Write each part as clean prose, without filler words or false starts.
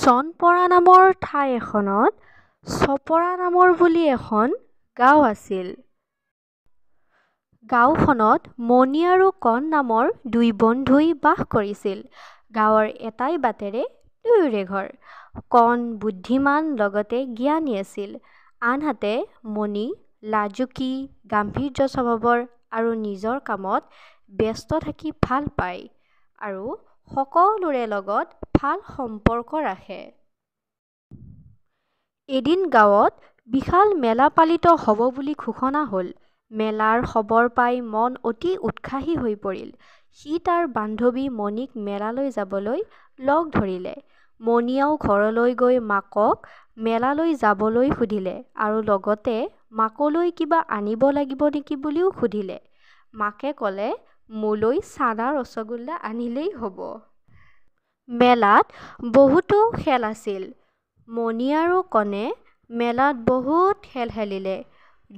চনপৰা নামৰ ঠাই এখনত চপৰা নামৰ বুলি এখন গাঁও আছিল। গাঁওখনত মণি আৰু কণ নামৰ দুই বন্ধুই বাস কৰিছিল। গাঁৱৰ এটাই বাটেৰে দুয়োৰে ঘৰ। কণ বুদ্ধিমান লগতে জ্ঞানী আছিল। আনহাতে মণি লাজুকী, গাম্ভীৰ্য স্বভাৱৰ আৰু নিজৰ কামত ব্যস্ত থাকি ভাল পায় আৰু সকলোৰে লগত ভাল সম্পৰ্ক ৰাখে। এদিন গাঁৱত বিশাল মেলা পালিত হ'ব বুলি ঘোষণা হ'ল। মেলাৰ খবৰ পাই মন অতি উৎসাহী হৈ পৰিল। সি তাৰ বান্ধৱী মণিক মেলালৈ যাবলৈ লগ ধৰিলে। মণিয়েও ঘৰলৈ গৈ মাকক মেলালৈ যাবলৈ সুধিলে আৰু লগতে মাকলৈ কিবা আনিব লাগিব নেকি বুলিও সুধিলে। মাকে ক'লে, মোলৈ চানা ৰসগোল্লা আনিলেই হ'ব। মেলাত বহুতো খেল আছিল। মণি আৰু কণে মেলাত বহুত খেল খেলিলে।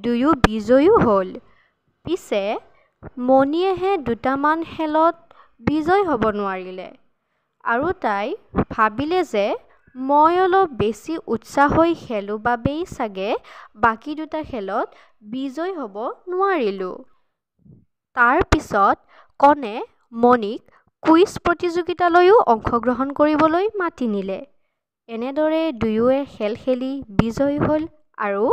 দুয়ো বিজয়ীও হ'ল। পিছে মণিয়েহে দুটামান খেলত বিজয়ী হ'ব নোৱাৰিলে আৰু তাই ভাবিলে যে মই অলপ বেছি উৎসাহ হৈ খেলোঁ বাবেই চাগে বাকী দুটা খেলত বিজয়ী হ'ব নোৱাৰিলোঁ। তাৰ পিছত কণে মণিক কুইজ প্ৰতিযোগিতালৈও অংশগ্ৰহণ কৰিবলৈ মাতি নিলে। এনেদৰে দুয়োৱে খেল খেলি বিজয়ী হ'ল আৰু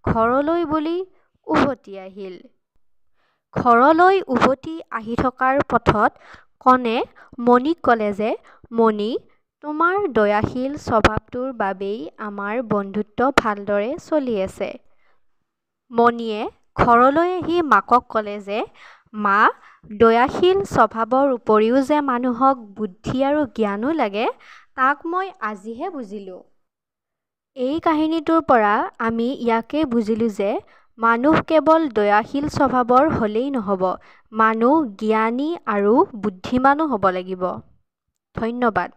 ঘৰলৈ বুলি উভতি আহিল। ঘৰলৈ উভতি আহি থকাৰ পথত কণে মণিক ক'লে যে মণি, তোমাৰ দয়াশীল স্বভাৱটোৰ বাবেই আমাৰ বন্ধুত্ব ভালদৰে চলি আছে। মণিয়ে ঘৰলৈ আহি মাকক ক'লে যে মা, দয়াশীল স্বভাৱৰ উপৰিও যে মানুহক বুদ্ধি আৰু জ্ঞানো লাগে তাক মই আজিহে বুজিলোঁ। এই কাহিনীটোৰ পৰা আমি ইয়াকে বুজিলোঁ যে মানুহ কেৱল দয়াশীল স্বভাৱৰ হ'লেই নহ'ব, মানুহ জ্ঞানী আৰু বুদ্ধিমানো হ'ব লাগিব। ধন্যবাদ।